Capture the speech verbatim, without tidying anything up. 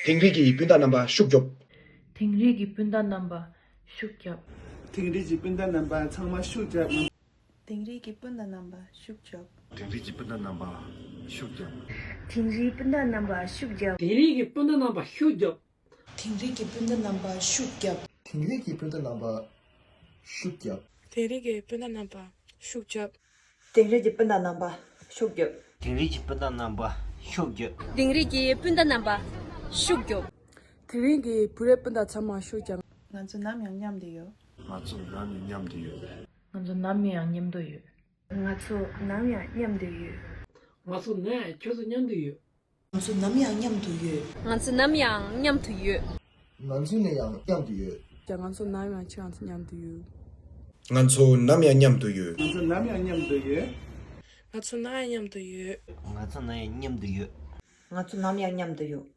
དིང་རི་གི་སྤུན་ཟླ་རྣམ་པ་ཤུགས་རྒྱོབ། དིང་རི་གི་སྤུན་ཟླ་རྣམ་པ་ཤུགས་རྒྱོབ། དིང་རི་གི་སྤུན་ཟླ་རྣམ་པ་ཚང་མ་ཤུགས་རྒྱོབ། དིང་རི་གི་སྤུན་ཟླ་རྣམ་པ་ཤུགས་རྒྱོབ། དིང་རི་གི་སྤུན་ཟླ་རྣམ་པ་ཤུགས་རྒྱོབ། དིང་རིའི་སྤུན་ཟླ་རྣམ་པ་ཤུགས་རྒྱོབ། དིང་རི་གི་སྤུན་ཟླ་རྣམ་པ་ཤུགས་རྒྱོབ། དིང་རི་གི་སྤུན་ཟླ་རྣམ་པ་ཤུགས་རྒྱོབ། དིང་རི་གི་སྤུན་ཟླ་རྣམ་པ་ཤུགས་རྒྱོབ། དིང་རི་གི་སྤུན་ཟླ་རྣམ་པ་ཤུགས་རྒྱོབ། དིང་རི་གི་སྤུན་ཟླ་རྣམ་པ་ཤུགས་རྒྱོབ། དིང་རི་གི་སྤུན་ཟླ་རྣམ་པ་ཤུགས་རྒྱོབ། དིང་རི་གི་སྤུན་ཟླ་རྣམ་པ་ཤུགས་རྒྱོབ། དིང་རི་གི་བུ་རའི་སྤུན་ཟླ་ཚང་མ་ཤུགས་རྒྱོབ། ང་ཚོ་ནམ་ཡང་མཉམ་དུ་ཡོད། ང་ཚོ་ནམ་ཡང་མཉམ་དུ་ཡོད། ང་ཚོ་ནམ་ཡང་མཉམ་དུ་ཡོད། ང་ཚོ་ནམ་ཡང་མཉམ་དུ་ཡོད། ང་ཚོ་ནམ་ཡང་ཁྱོད་ཚོ་མཉམ་དུ་ཡོད། ང་ཚོ་ནམ་ཡང་མཉམ་དུ་ཡོད། ང་ཚོ་ནམ་ཡང་མཉམ་དུ་ཡོད། ང་ཚོ་ནམ་ཡང་མཉམ་དུ་ཡོད། ང་ཚོ་ནམ་ཡང་ཁྱེད་རང་ཚོ་མཉམ་དུ་ཡོད། ང་ཚོ་ནམ་ཡང་མཉམ་དུ་ཡོད། ང་ཚོ་ནམ་ཡང་མཉམ་དུ་ཡོད། ང་ཚོ་ནམ་ཡང་མཉམ་དུ་ཡོད། ང་ཚོ་ནམ་ཡང་མཉམ་དུ་ཡོད། ང་ཚོ་ནམ་ཡང་མཉམ་དུ་ཡོད།